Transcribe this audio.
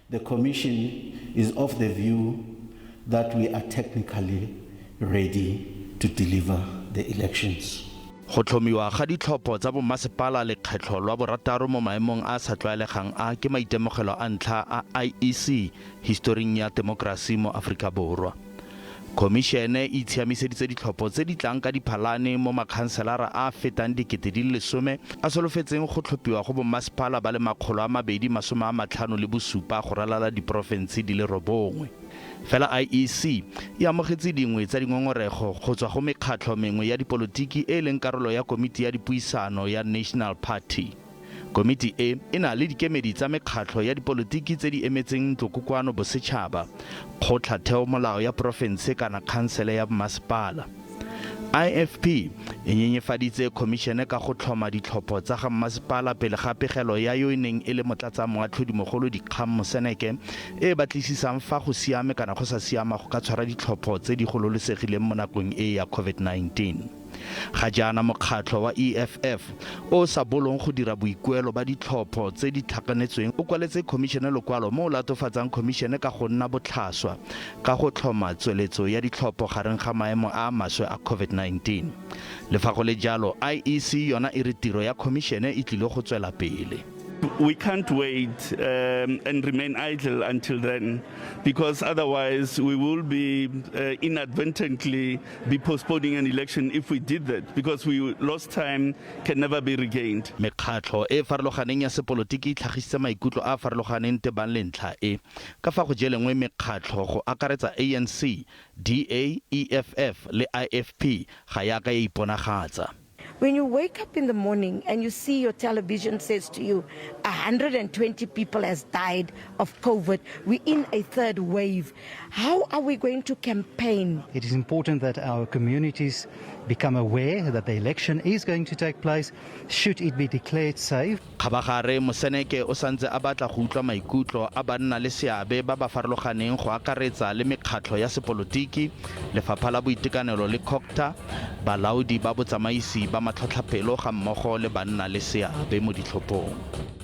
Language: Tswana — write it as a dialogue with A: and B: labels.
A: The Commission is of the view that we are technically ready to deliver the elections.
B: Go tlhomiwa ga ditlhopho tsa bommasepala lekgetlho lwa borataro mo maemong a a sa tlwaelegang a ke maitemogelo a ntlha a IEC historing ya temokerasi mo Aforika Borwa. Khomišene e itshiamiseditse ditlhopho tse di tlang ka Diphalane mo makhanselara a a fetang 10,000 a solofetseng go tlhophiwa go bommasepala ba le 257 go ralala diporofense di le robongwe. Fela IEC e amogetse dingwe tsa dingongorego go tswa go mekgatlho mengwe ya dipolotiki e e leng karolo ya komiti ya dipuisano ya National Party. Komiti e e na le dikemedi tsa mekgatlho ya dipolotiki tse di emetseng Ntlokokoano Bosetšhaba, Kgotlatheomolao ya porofense kana khansele ya mmasepala. IFP e nyenyefaditse khomišene ka go tlhoma ditlhopho tsa ga mmasepala pele ga pegelo ya yo e neng e le motlatsamoatlhodimogolo Dikgang Moseneke e e batlisisang fa go siame kana go sa siama go ka tshwara ditlhopho tse di gololesegileng mo nakong e ya Covid-19. Ga jaana mokgatlho wa EFF o o sa bolong go dira boikuelo ba ditlhopho tse di tlhakanetsweng o kwaletse khomišene lokwalo mo o latofatsang khomišene ka go nna botlhaswa ka go tlhoma tsweletso ya ditlhopho gareng ga maemo a a maswe a Covid-19. Le fa go le jalo, IEC yona e re tiro ya khomišene e tlile go tswela pele.
C: We can't wait and remain idle until then because otherwise we will be inadvertently be postponing an election if we did that because we lost time can never be regained.
B: Mekgatlho e e farologaneng ya sepolotiki e tlhagisitse maikutlo a a farologaneng tebang le ntlha e. Ka fa go jelengwe mekgatlho go akaretsa ANC, DA, EFF le IFP ga ya ka ya iponagatsa.
D: When you wake up in the morning and you see your television says to you 120 people has died of COVID, we're in a third wave. How are we going to campaign?
E: It is important that our communities become aware that the election is going to take place should it be declared safe.
B: Kgabagare, Moseneke o santse a batla go utlwa maikutlo a banna le seabe ba ba farologaneng go akaretsa le mekgatlho ya sepolotiki, Lefapha la Boitekanelo le Cogta, balaodi ba botsamaisi ba matlhotlhapelo ga mmogo le banna le seabe mo ditlhophong.